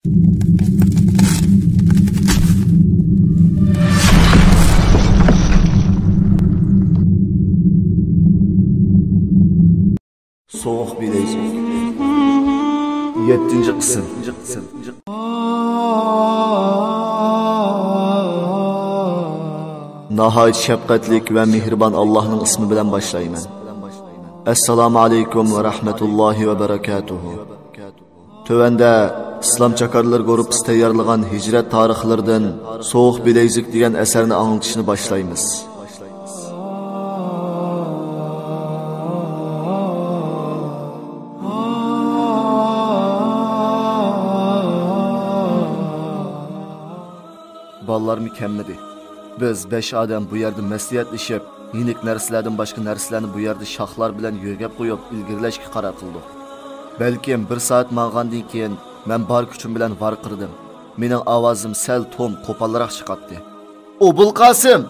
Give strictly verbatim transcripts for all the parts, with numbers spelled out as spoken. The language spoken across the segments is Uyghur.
سوغۇق بىلەيزۈك. يەتتىنچى قىسىم. ناھايىتى شەپقەتلىك ۋە مېھرىبان ئاللاھنىڭ ئىسمى بىلەن باشلايمەن. ئەسسالامۇ ئەلەيكۇم ۋە رەھمەتۇللاھى ۋە بەرەكاتۇھۇ. تۆۋەندە ئىسلام چاكارلىرى گۇرۇپپىسى تەييارلىغان ھىجرەت تارىخلىرىدىن سوغۇق بىلەيزۈك دېگەن ئەسەرنى ئاڭلىتىشنى باشلايمىز. بالىلارمۇ كەممىدى. بىز بەش ئادەم بۇ يەردە مەسلىھەتلىشىپ، يېنىك نەرسىلەردىن باشقا نەرسىلەرنى بۇ يەردە شاخلار بىلەن يۆگەپ قويۇپ ئۈلگۈرلەشكە قارار قىلدۇق. بەلكىم بىر سائەت ماڭغاندىن كېيىن مەن بار كۈچۈم بىلەن ۋارقىرىدىم. مېنىڭ ئاۋازىم سەل توم قوپالراق چىقاتتى. «ئوبۇلقاسىم!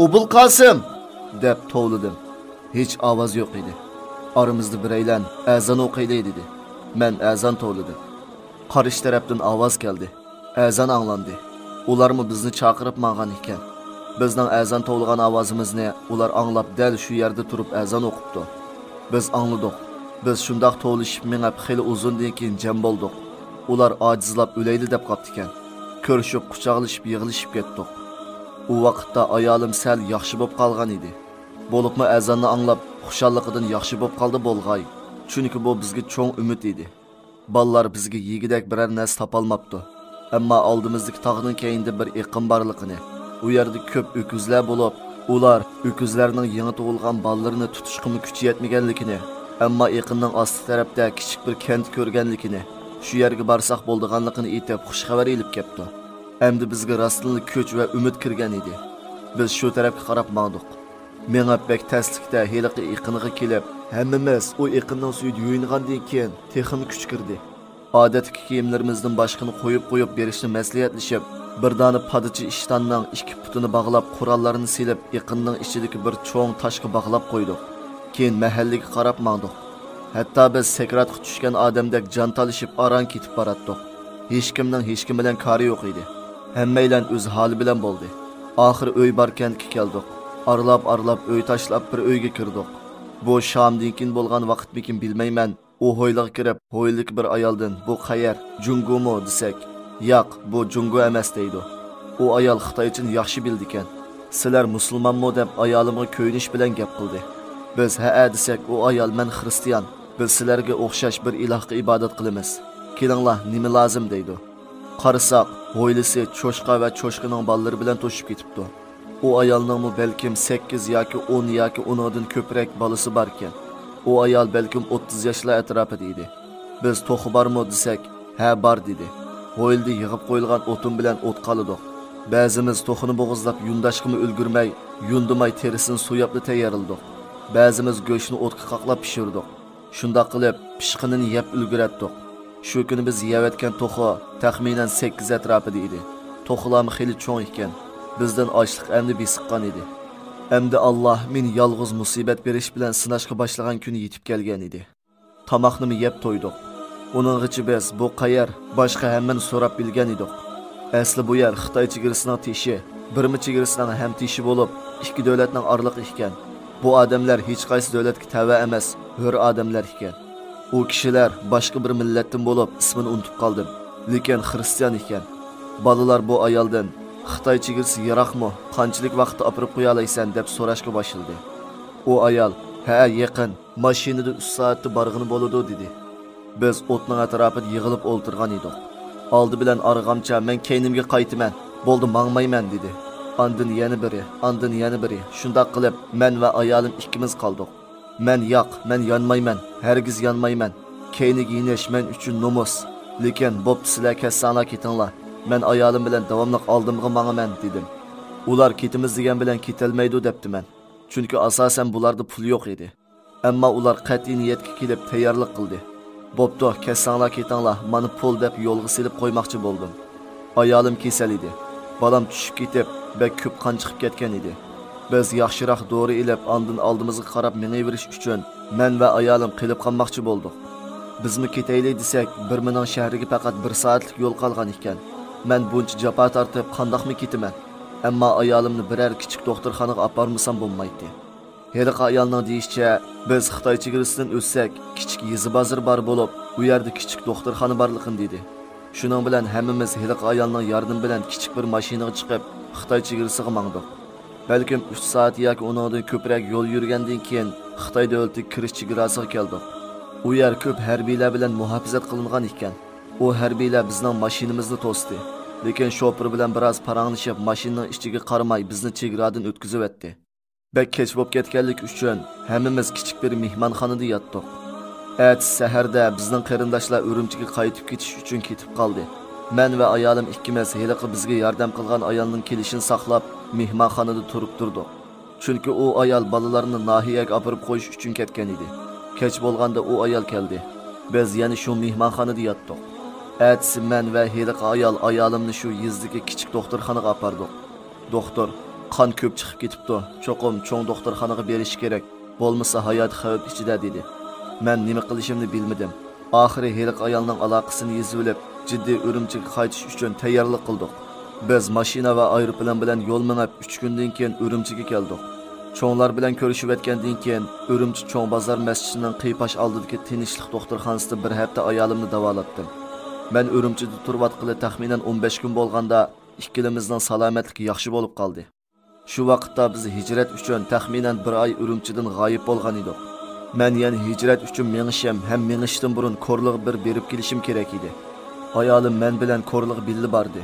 ئوبۇلقاسىم!» دەپ توۋلىدىم. ھېچ ئاۋاز يوق ئىدى. ئارىمىزدا بىرەيلەن «ئەزان ئوقۇيلى» دېدى. مەن ئەزان توۋلىدىم. قارشى تەرەپتىن ئاۋاز كەلدى. ئەزان ئاڭلاندى. ئۇلارمۇ بىزنى چاقىرىپ ماڭغان ئىكەن. بىزنىڭ ئەزان توۋلىغان ئاۋازىمىزنى ئۇلار ئاڭلاپ، دەل شۇ يەردە تۇرۇپ ئەزان ئوقۇپتۇ. بىز ئاڭلىدۇق. بىز شۇنداق توۋلىشىپ مېڭىپ، خېلى ئۇزۇندىن كېيىن جەم بولدۇق. ئۇلار ئاجىزلاپ ئۆلەيلى دەپ قاپتىكەن. كۆرۈشۈپ، قۇچاقلىشىپ، يىغلىشىپ كەتتۇق. ئۇ ۋاقىتتا ئايالىم سەل ياخشى بولۇپ قالغان ئىدى. بولۇپمۇ ئەزاننى ئاڭلاپ، خۇشاللىقىدىن ياخشى بولۇپ قالدى بولغاي. چۈنكى بۇ بىزگە چوڭ ئۈمىد ئىدى. بالىلار بىزگە يېگۈدەك بىرەر نەرسە تاپالماپتۇ. ئەمما ئالدىمىزدىكى تاغنىڭ كەينىدە بىر ئېقىن بارلىقىنى، ئۇ يەردە كۆپ ئۆكۈزلەر بولۇپ، ئۇلار ئۆكۈزلەرنىڭ يېڭى تۇغۇلغان بالىلىرىنى تۇتۇشقىمۇ كۈچى يەتمىگەنلىكىنى، ئەمما ئېقىننىڭ ئاستى تەرەپتە كىچىك بىر كەنت كۆرگەنلىكىنى، شۇ يەرگە بارساق بولىدىغانلىقىنى ئېيتىپ، خۇش خەۋەر ئېلىپ كەپتۇ. ئەمدى بىزگە راستتىنلا كۈچ ۋە ئۈمىد كىرگەن ئىدى. بىز شۇ تەرەپكە قاراپ ماڭدۇق. مېڭىپ بەك تەسلىكتە ھېلىقى ئېقىنغا كېلىپ، ھەممىمىز ئۇ ئېقىننىڭ سۈيىدە يۇيۇنغاندىن كېيىن تېخىمۇ كۈچ كىردى. ئادەتتىكى كىيىملىرىمىزدىن باشقىنى قويۇپ قويۇپ بېرىشنى مەسلىھەتلىشىپ، بىر دانە پادىچى ئىشتاننىڭ ئىككى پۇتىنى باغلاپ، قوراللارنى سېلىپ، ئېقىننىڭ ئىچىدىكى بىر چوڭ تاشقا باغلاپ قويدۇق. كېيىن مەھەللىگە قاراپ ماڭدۇق. ھەتتا بىز سەكراتقا چۈشكەن ئادەمدەك جان تالىشىپ ئاران كېتىپ باراتتۇق. ھېچكىمنىڭ ھېچكىم بىلەن كارى يوق ئىدى. ھەممەيلەن ئۆز ھالى بىلەن بولدى. ئاخىرى ئۆي بار كەنتكە كەلدۇق. ئارىلاپ-ئارىلاپ ئۆي تاشلاپ بىر ئۆيگە كىردۇق. بۇ شامدىن كېيىن بولغان ۋاقىتمىكىن بىلمەيمەن، ئۇ ھويلىغا كىرىپ، ھويلىدىكى بىر ئايالدىن: «بۇ قەيەر؟ جۇڭگومۇ؟» دېسەك، «ياق، بۇ جۇڭگو ئەمەس» دەيدۇ. ئۇ ئايال خىتايچىنى ياخشى بىلىدىكەن. «سىلەر مۇسۇلمانمۇ؟» دەپ ئايالىمغا كۆيۈنۈش بىلەن گەپ قىلدى. بىز «ھەئە» دېسەك، ئۇ ئايال: «مەن خىرىستىيان. بىز سىلەرگە ئوخشاش بىر ئىلاھقا ئىبادەت قىلىمىز. كېلىڭلار، نېمە لازىم؟» دەيدۇ. قارىساق، ھويلىسى چوشقا ۋە چوشقىنىڭ بالىلىرى بىلەن توشۇپ كېتىپتۇ. ئۇ ئايالنىڭمۇ بەلكىم سەككىز ياكى ئون ياكى ئۇنىڭدىن كۆپرەك بالىسى باركەن. ئۇ ئايال بەلكىم ئوتتۇز ياشلار ئەتراپىدا ئىدى. بىز: «توخۇ بارمۇ؟» دېسەك، «ھە، بار» دېدى. ھويلىدا يىغىپ قويۇلغان ئوتۇن بىلەن ئوت قالىدۇق. بەزىمىز توخۇنى بوغۇزلاپ يۇنداشقىمۇ ئۈلگۈرمەي، يۇندىماي تېرىسىنى سوياپلا تەييارلىدۇق. بەزىمىز گۆشنى ئوتقا قاقلاپ پىشۇردۇق. شۇنداق قىلىپ، پىشقىنىنى يەپ ئۈلگۈرەتتۇق. شۇ كۈنى بىز يەۋەتكەن توخۇ تەخمىنەن سەككىز ئەتراپىدا ئىدى. توخۇلارمۇ خېلى چوڭ ئىكەن. بىزدىن ئاچلىق ئەمدى بېسىققان ئىدى. ئەمدى ئاللا مېنى يالغۇز مۇسىبەت بېرىش بىلەن سىناشقا باشلىغان كۈنى يېتىپ كەلگەن ئىدى. تاماقنىمۇ يەپ تويدۇق. ئۇنىڭغىچە بىز بۇ قەيەر، باشقا ھەممىنى سوراپ بىلگەن ئىدۇق. ئەسلى بۇ يەر خىتاي چېگرىسىنىڭ تېشى، بىرما چېگرىسىنىڭ ھەم تېشى بولۇپ، ئىككى دۆلەتنىڭ ئارىلىقى ئىكەن. بۇ ئادەملەر ھېچقايسى دۆلەتكە تەۋە ئەمەس، ھۆر ئادەملەر ئىكەن. ئۇ كىشىلەر باشقا بىر مىللەتتىن بولۇپ، ئىسمىنى ئۇنتۇپ قالدىم، لېكىن خىرىستىيان ئىكەن. بالىلار بۇ ئايالدىن: «خىتاي چېگرىسى يىراقمۇ؟ قانچىلىك ۋاقىتتا ئاپىرىپ قويالايسەن؟» دەپ سوراشقا باشلىدى. ئۇ ئايال: «ھە، يېقىن. ماشىنىدا ئۈچ سائەتتە بارغىلى بولىدۇ» دېدى. بىز ئوتنىڭ ئەتراپىدا يىغىلىپ ئولتۇرغان ئىدۇق. ئالدى بىلەن ئارغامچا: «مەن كەينىمگە قايتىمەن، بولدى، ماڭمايمەن» دېدى. ئاندىن يەنە بىرى، ئاندىن يەنە بىرى. شۇنداق قىلىپ، مەن ۋە ئايالىم ئىككىمىز قالدۇق. مەن: «ياق، مەن يانمايمەن، ھەرگىز يانمايمەن. كەينىگە يېنىش مەن ئۈچۈن نومۇس. لېكىن، بوپتۇ، سىلەر كەتسەڭلار كېتىڭلار، مەن ئايالىم بىلەن داۋاملىق ئالدىمغا ماڭىمەن» دېدىم. ئۇلار: «كېتىمىز دېگەن بىلەن كېتەلمەيدۇ» دەپتىمەن. چۈنكى ئاساسەن بۇلاردا پۇل يوق ئىدى. ئەمما ئۇلار قەتئىي نىيەتكە كېلىپ تەييارلىق قىلدى. «بوپتۇ، كەتسەڭلار كېتىڭلار، مانا پۇل» دەپ يولغا سېلىپ قويماقچى بولدۇم. ئايالىم كېسەل ئىدى. بالام چۈشۈپ كېتىپ، بەك كۆپ قان چىقىپ كەتكەن ئىدى. بىز ياخشىراق دورا ئېلىپ، ئاندىن ئالدىمىزغا قاراپ مېڭىۋېرىش ئۈچۈن مەن ۋە ئايالىم قېلىپ قالماقچى بولدۇق. بىزمۇ كېتەيلى دېسەك، بىرمىنىڭ شەھىرىگە پەقەت بىر سائەتلىك يول قالغان ئىكەن. مەن بۇنچە جاپا تارتىپ قانداقمۇ كېتىمەن؟ ئەمما ئايالىمنى بىرەر كىچىك دوختۇرخانىغا ئاپارمىسام بولمايتتى. ھېلىقى ئايالنىڭ دېيىشىچە، بىز خىتاي چېگرىسىدىن ئۆتسەك، كىچىك يېزا بازىرى بار بولۇپ، ئۇ يەردە كىچىك دوختۇرخانا بارلىقىنى دېدى. شۇنىڭ بىلەن ھەممىمىز ھېلىقى ئايالنىڭ ياردىمى بىلەن كىچىك بىر ماشىنىغا چىقىپ، خىتاي چېگرىسىغا ماڭدۇق. بەلكىم ئۈچ سائەت ياكى ئۇنىڭدىن كۆپرەك يول يۈرگەندىن كېيىن، خىتاي دۆلىتىگە كىرىش چېگراسىغا كەلدۇق. ئۇ يەر كۆپ ھەربىيلەر بىلەن مۇھاپىزەت قىلىنغان ئىكەن. ئۇ ھەربىيلەر بىزنىڭ ماشىنىمىزنى توستى. لېكىن شوپۇر بىلەن بىراز پاراڭلىشىپ، ماشىنىنىڭ ئىچىگە قارىماي، بىزنى چېگرادىن ئۆتكۈزۈۋەتتى. بەك كەچ بولۇپ كەتكەنلىكى ئۈچۈن، ھەممىمىز كىچىك بىر مېھمانخانىدا ياتتۇق. ئەتىسى سەھەردە بىزنىڭ قېرىنداشلار ئۈرۈمچىگە قايتىپ كېتىش ئۈچۈن كېتىپ قالدى. مەن ۋە ئايالىم ئىككىمىز ھېلىقى بىزگە ياردەم قىلغان ئايالنىڭ كېلىشىنى ساقلاپ، مېھمانخانىدا تۇرۇپ تۇردۇق. چۈنكى ئۇ ئايال بالىلارنى ناھىيەگە ئاپىرىپ قويۇش ئۈچۈن كەتكەن ئىدى. كەچ بولغاندا ئۇ ئايال كەلدى. بىز يەنە شۇ مېھمانخانىدا ياتتۇق. ئەتىسى مەن ۋە ھېلىقى ئايال ئايالىمنى شۇ يېزىدىكى كىچىك دوختۇرخانىغا ئاپاردۇق. دوختۇر، قان كۆپ چىقىپ كېتىپتۇ، چوقۇم چوڭ دوختۇرخانىغا بېرىش كېرەك، بولمىسا ھاياتى خەۋپ ئىچىدە، دېدى. مەن نېمە قىلىشىمنى بىلمىدىم. ئاخىرى ھېلىقى ئايالنىڭ ئالاقىسىنى يېزىۋېلىپ، جىددىي ئۈرۈمچىگە قايتىش ئۈچۈن تەييارلىق قىلدۇق. بىز ماشىنا ۋە ئايروپىلان بىلەن يول مېڭىپ، ئۈچ كۈندىن كېيىن ئۈرۈمچىگە كەلدۇق. چوڭلار بىلەن كۆرۈشۈۋەتكەندىن كېيىن، ئۈرۈمچى چوڭ بازار مەسچىتىنىڭ قىيپاش ئالدىدىكى تىنچلىق دوختۇرخانىسىدا بىر ھەپتە ئايالىمنى داۋالاتتىم. مەن ئۈرۈمچىدە تۇرۇۋاتقىلى تەخمىنەن ئون بەش كۈن بولغاندا، ئىككىلىمىزنىڭ سالامەتلىكى ياخشى بولۇپ قالدى. شۇ ۋاقىتتا بىز ھىجرەت ئۈچۈن تەخمىنەن بىر ئاي ئۈرۈمچىدىن غايىب بولغان ئىدۇق. مەن يەنە ھىجرەت ئۈچۈن مېڭىشىم ھەم مېڭىشتىن بۇرۇن كورلىغا بىر بېرىپ كېلىشىم كېرەك ئىدى. ئايالىم مەن بىلەن كورلىغا بىللە باردى.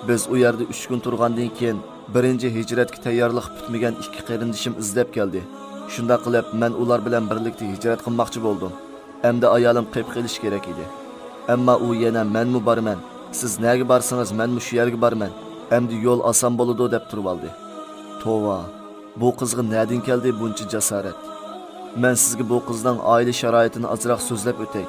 بىز ئۇ يەردە ئۈچ كۈن تۇرغاندىن كېيىن، بىرىنچى ھىجرەتكە تەييارلىق پۈتمىگەن ئىككى قېرىندىشىم ئىزدەپ كەلدى. شۇنداق قىلىپ، مەن ئۇلار بىلەن بىرلىكتە ھىجرەت قىلماقچى بولدۇم. ئەمدى ئايالىم قېپقېلىش كېرەك ئىدى. ئەمما ئۇ يەنە، مەنمۇ بارىمەن، سىز نەگە بارسىڭىز، مەنمۇ شۇ يەرگە بارىمەن، ئەمدى يول ئاسان بولىدۇ، دەپ تۇرۇۋالدى. توۋا، بۇ قىزغا نەدىن كەلدى بۇنچە جاسارەت؟ مەن سىزگە بۇ قىزنىڭ ئائىلە شارائىتىنى ئازراق سۆزلەپ ئۆتەي.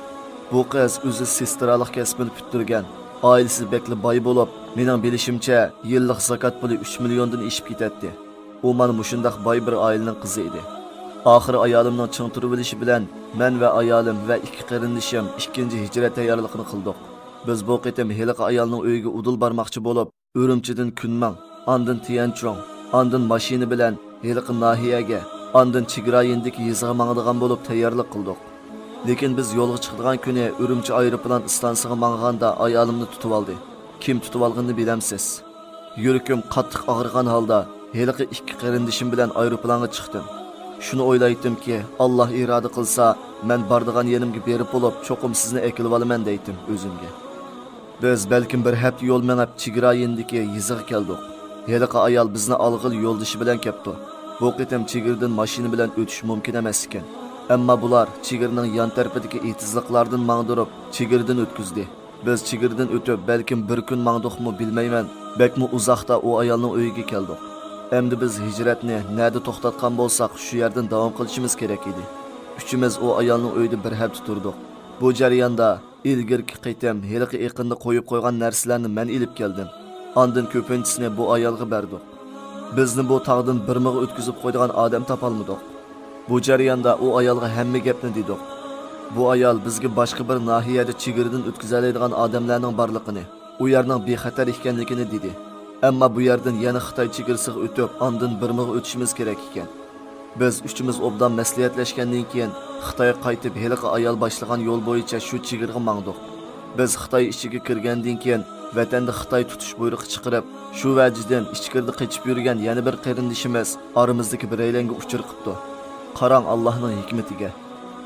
بۇ قىز ئۆزى سېسترالىق كەسپىنى پۈتتۈرگەن، ئائىلىسى بەكلا باي بولۇپ، مېنىڭ بىلىشىمچە، يىللىق زاكات پۇلى ئۈچ مىليوندىن ئېشىپ كېتەتتى. ئۇ مانا مۇشۇنداق باي بىر ئائىلىنىڭ قىزى ئىدى. ئاخىرى ئايالىمنىڭ چىڭ تۇرۇۋېلىشى بىلەن مەن ۋە ئايالىم ۋە ئىككى قېرىندىشىم ئىككىنچى ھىجرەت تەييارلىقىنى قىلدۇق. بىز بۇ قېتىم ھېلىقى ئايالنىڭ ئۆيىگە ئۇدۇل بارماقچى بولۇپ، ئۈرۈمچىدىن كۈنمىڭ، ئاندىن تيەنچۇڭ، ئاندىن ماشىنا بىلەن ھېلىقى ناھىيەگە، ئاندىن چېگرا يېنىدىكى يېزىغا ماڭىدىغان بولۇپ تەييارلىق قىلدۇق. لېكىن بىز يولغا چىقىدىغان كۈنى ئۈرۈمچى ئايروپىلان ئىستانسىغا ماڭغاندا ئايالىمنى تۇتۇۋالدى. كىم تۇتۇۋالغىنىنى بىلەمسىز؟ يۈرىكىم قاتتىق ئاغرىغان ھالدا ھېلىقى ئىككى قېرىندىشىم بىلەن ئايروپىلانغا چىقتىم. شۇنى ئويلايتتىمكى، ئاللا ئىرادە قىلسا، مەن بارىدىغان يېرىمگە بېرىپ بولۇپ، چوقۇم سىزنى ئەكېلىۋالىمەن دەيتتىم ئۆزۈمگە. بىز بەلكىم بىر ھەپتە يول مېڭىپ، چېگرا يېنىدىكى يېزىغا كەلدۇق. ھېلىقى ئايال بىزنى ئالغىلى يولدىشى بىلەن كەپتۇ. بۇ قېتىم چېگرىدىن ماشىنا بىلەن ئۆتۈش مۇمكىن ئەمەس ئىكەن. ئەمما بۇلار چېگرىنىڭ يان تەرىپىدىكى ئېتىزلىقلاردىن ماڭدۇرۇپ، چېگرىدىن ئۆتكۈزدى. بىز چېگرىدىن ئۆتۈپ، بەلكىم بىر كۈن ماڭدۇقمۇ بىلمەيمەن، بەكمۇ ئۇزاقتا ئۇ ئايالنىڭ ئۆيىگە كەلدۇق. ئەمدى بىز ھىجرەتنى نەدە توختاتقان بولساق، شۇ يەردىن داۋام قىلىشىمىز كېرەك ئىدى. ئۈچىمىز ئۇ ئايالنىڭ ئۆيىدە بىر ھەپتە تۇردۇق. بۇ جەرياندا ئىلگىرىكى قېتىم ھېلىقى ئېقىندا قويۇپ قويغان نەرسىلەرنى مەن ئېلىپ كەلدىم. ئاندىن كۆپىنچىسىنى بۇ ئايالغا بەردۇق. بىزنى بۇ تاغدىن بىرمىغا ئۆتكۈزۈپ قويىدىغان ئادەم تاپالمىدۇق. بۇ جەرياندا ئۇ ئايالغا ھەممە گەپنى دېدۇق. بۇ ئايال بىزگە باشقا بىر ناھىيەدە چېگرىدىن ئۆتكۈزەلەيدىغان ئادەملەرنىڭ بارلىقىنى، ئۇ يەرنىڭ بىخەتەر ئىكەنلىكىنى دېدى. ئەمما بۇ يەردىن يەنە خىتاي چېگرىسىغا ئۆتۈپ، ئاندىن بىرمىغا ئۆتۈشىمىز كېرەك ئىكەن. بىز ئۈچىمىز ئوبدان مەسلىھەتلەشكەندىن كېيىن، خىتايغا قايتىپ، ھېلىقى ئايال باشلىغان يول بويىچە شۇ چېگرىغا ماڭدۇق. بىز خىتاي ئىچىگە كىرگەندىن كېيىن، ۋەتەندە خىتاي تۇتۇش بۇيرۇقى چىقىرىپ، شۇ ۋەجىدىن ئىچكىرىدە قېچىپ يۈرگەن يەنە بىر قېرىندىشىمىز ئارىمىزدىكى بىرەيلەنگە ئۇچۇر قىپتۇ. قاراڭ ئاللاھنىڭ ھېكمىتىگە.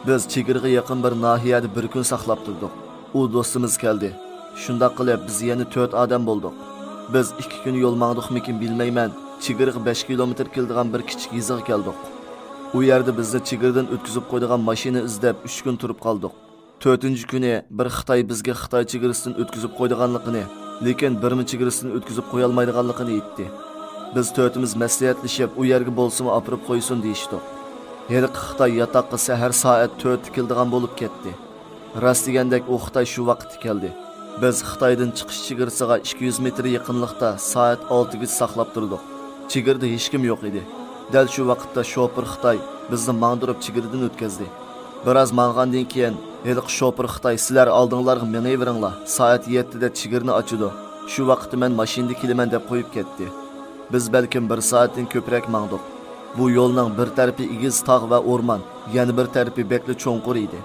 بىز چېگرىغا يېقىن بىر ناھىيەدە بىر كۈن ساقلاپ تۇردۇق. ئۇ دوستىمىز كەلدى. شۇنداق قىلىپ، بىز يەنە تۆت ئادەم بولدۇق. بىز ئىككى كۈن يول ماڭدۇقمىكىن بىلمەيمەن، چېگرىغا بەش كىلومېتىر كېلىدىغان بىر كىچىك يېزىغا كەلدۇق. ئۇ يەردە بىزنى چېگرىدىن ئۆتكۈزۈپ قويىدىغان ماشىنا ئىزدەپ ئۈچ كۈن تۇرۇپ قالدۇق. تۆتىنچى كۈنى بىر خىتاي بىزگە خىتاي چېگرىسىدىن ئۆتكۈزۈپ قويىدىغانلىقىنى، لېكىن بىرما چېگرىسىدىن ئۆتكۈزۈپ قويالمايدىغانلىقىنى ئېيتتى. بىز تۆتىمىز مەسلىھەتلىشىپ، ئۇ يەرگە بولسىمۇ ئاپىرىپ قويسۇن دېيىشتۇق. ھېلىقى خىتاي ياتاققا سەھەر سائەت تۆتتە كېلىدىغان بولۇپ كەتتى. راست دېگەندەك، ئۇ خىتاي شۇ ۋاقىتتا كەلدى. بىز خىتايدىن چىقىش چېگرىسىغا ئىككى يۈز مېتىر يېقىنلىقتا سائەت ئالتىگىچە ساقلاپ تۇردۇق. چېگرىدە ھېچكىم يوق ئىدى. دەل شۇ ۋاقىتتا شوپۇر خىتاي بىزنى ماڭدۇرۇپ چېگرىدىن ئۆتكەزدى. بىراز ماڭغاندىن كېيىن، ھېلىقى شوپۇر خىتاي، سىلەر ئالدىڭلارغا مېڭىۋېرىڭلار، سائەت يەتتىدە چېگرىنى ئاچىدۇ، شۇ ۋاقىتتا مەن ماشىنىدا كېلىمەن، دەپ قويۇپ كەتتى. بىز بەلكىم بىر سائەتتىن كۆپرەك ماڭدۇق. بۇ يولنىڭ بىر تەرىپى ئېگىز تاغ ۋە ئورمان، يەنە بىر تەرىپى بەكلا چوڭقۇر ئىدى.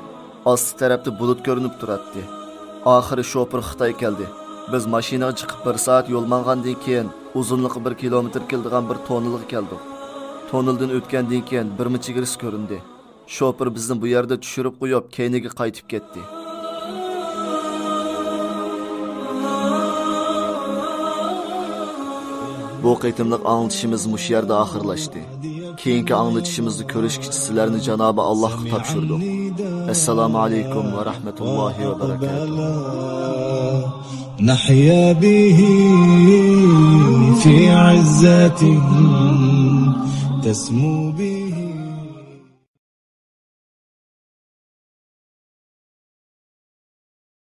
ئاستى تەرەپتە بۇلۇت كۆرۈنۈپ تۇراتتى. ئاخىرى شوپۇر خىتاي كەلدى. بىز ماشىنىغا چىقىپ بىر سائەت يول ماڭغاندىن كېيىن، ئۇزۇنلۇقى بىر كىلومېتىر كېلىدىغان بىر توننېلغا كەلدۇق. توننېلدىن ئۆتكەندىن كېيىن بىرما چېگرىسى كۆرۈندى. شوپۇر بىزنى بۇ يەردە چۈشۈرۈپ قويۇپ، كەينىگە قايتىپ كەتتى. بۇ قېتىملىق ئاڭلىتىشىمىز مۇشۇ يەردە ئاخىرلاشتى. كېيىنكى ئاڭلىتىشىمىزدا كۆرۈشكىچە سىلەرنى جانابى ئاللاھقا تاپشۇردۇق. ئەسسالامۇ ئەلەيكۇم ۋە رەھمەتۇللاھى ۋە بەرىكاتۇھ. نحيا به في عزة تسمو به